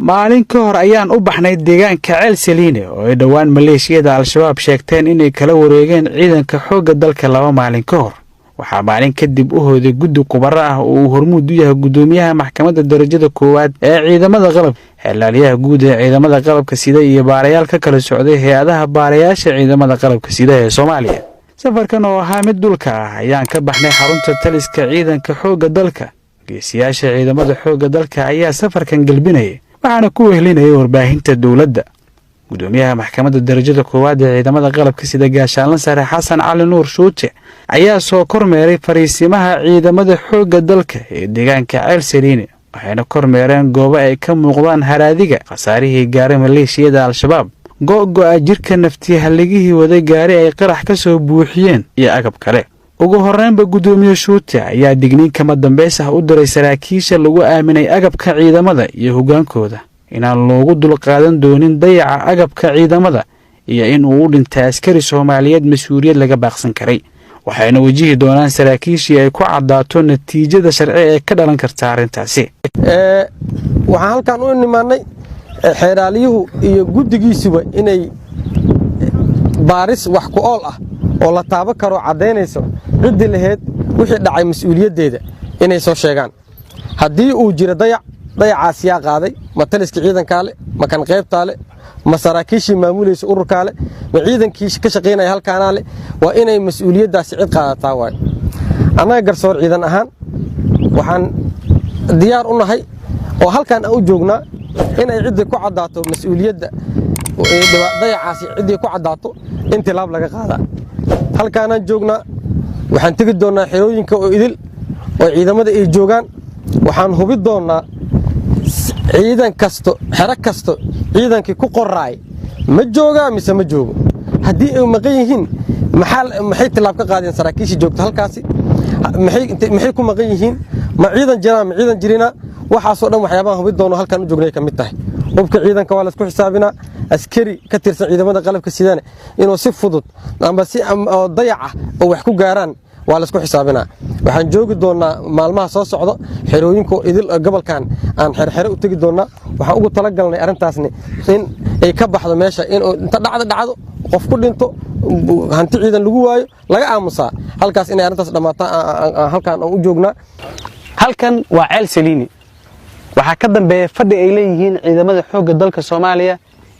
Maalin ka hor ayaan u baxnay deegaanka Ceel Saliine oo ay dhowaan maleeshiyada Al-Shabaab sheegteen inay kala wareegeen ciidanka xoogga dalka 2 maalin ka hor. Waxaa maalin kadib u hooday guddi khubaro ah oo uu hormuud u yahay guddoomiyaha Maxkamadda Darajada Koowaad ee ciidamada qalab, xeelaalyaha guud ee ciidamada qalabka sida iyo baarayaal ka kala socday hay-adaha baarayaasha ciidamada qalabka sida ee Soomaaliya. Safarkan oo ahaa mid dhulka ah ayaan ka baxnay xarunta taliska ciidanka xoogga dalka. Geesiyaasha ciidamada xoogga dalka ayaa safarkan gelbinayay, waxaana ku wehlinayay warbaahinta dowladda. Gudoomiyaha Maxkamadda Darajada Koowaad ee ciidamada qalabka sida, Gaashaanla Sare Xasan Cali Nuur Shuute, ayaa soo kormeeray fariisimaha ciidamada xoogga dalka ee deegaanka Ceel Saliine, waxayna kormeereen goobo ay ka muuqdaan haraadiga khasaarihii gaaray maleeshiyada Al-Shabaab, go'go'a jirka naftihaligihii waday gaari ay qarax ka soo buuxiyeen iyo agab kale. Ugu horreynba Guddoomiye Shuute ayaa digniin kama dambays ah u diray saraakiisha lagu aaminay agabka ciidamada iyo hoggaankooda inaan loogu dulqaadan doonin dayaca agabka ciidamada iyo in uu u dhintay askari Soomaaliyeed mas-uuliyad laga baaqsan karay, waxayna wajihi doonaan saraakiishii ay ku caddaato natiijada sharci ee ka dhalan karta arrintaasi. Waxaan halkan u nimaannay xeeraaliyuhu iyo guddigiisuba inay baaris wax ku ool ah oo la taabo karoo caddaynayso ciddii lahayd wixii dhacay mas-uuliyaddeeda inay soo sheegaan. Haddii uu jiro dayac, dayacaas yaa qaaday? Ma taliska ciidankaa le? Ma kan qaybtaa le? Ma saraakiishii maamulaysa ururkaa le? Ma ciidankii ka shaqaynaya halkaanaa le? Waa inay mas-uuliyaddaasi cid qaadataa waayo. Annaga garsoor ciidan ahaan waxaan diyaar u nahay oo halkan aan u joognaa inay ciddii ku caddaato mas-uuliyadda dayacaasi, ciddii ku caddaato in tilaab laga qaadaa. Halkaanaan joognaa, waxaan tegi doonnaa xerooyinka oo idil oo ciidamada ay joogaan. Waxaan hubi doonnaa ciidan kasto, xero kasto ciidankii ku qoraay ma joogaa mise ma joogo. Haddii ay maqan yihiin, maxay tilaab ka qaadeen saraakiishii joogta halkaasi? Maxay ku maqan yihiin? Ma ciidan jiraan, ma ciidan jirina? Waxaasoo dhan waxyaabahan hubi doono halkaan u joognay ka mid tahay. Hubka ciidanka waa laisku xisaabinaa. Askari ka tirsan ciidamada qalabka sidana inuu si fudud amba si dayac ah oo wax ku gaaraan waa laisku xisaabinaa. Waxaan joogi doonnaa maalmaha soo socda xerooyinka idil gobolkan, aan xerxere u tegi doonnaa. Waxaan ugu talagalnay arrintaasni in ay ka baxdo meesha inuu inta dhacdo dhacdo, qof ku dhinto, hanti ciidan lagu waayo, laga aamusaa. Halkaas inay arrintaas dhammaato halkaan aan u joognaa. Halkan waa Ceel Saliini. Waxaa ka dambeeya fadhi ay leeyihiin ciidamada xoogga dalka Soomaaliya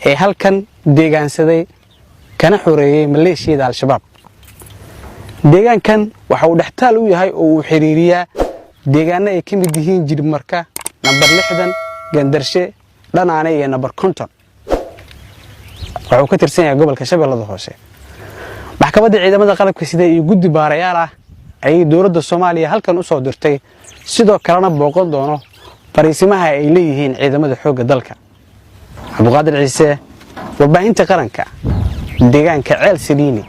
ee halkan deegaansaday kana xoreeyey maleeshiyada Al-Shabaab. Deegaankan waxa uu dhextaal u yahay oo uu xiriiriyaa deegaano ay ka mid yihiin Jilibmarka, Nambar 60, Gandarshe, Dhanaane iyo Nambar 50. Waxa uu ka tirsan yahay gobolka Shabeellada Hoose. Maxkamadda ciidamada qalabka sida iyo guddi baarayaal ah ayay dowladda Soomaaliya halkan u soo dirtay, sidoo kalena booqan doono fariisimaha ay leeyihiin ciidamada xoogga dalka. Cabduqaadir Ciise, Warbaahinta Qaranka, deegaanka Ceel Saliini.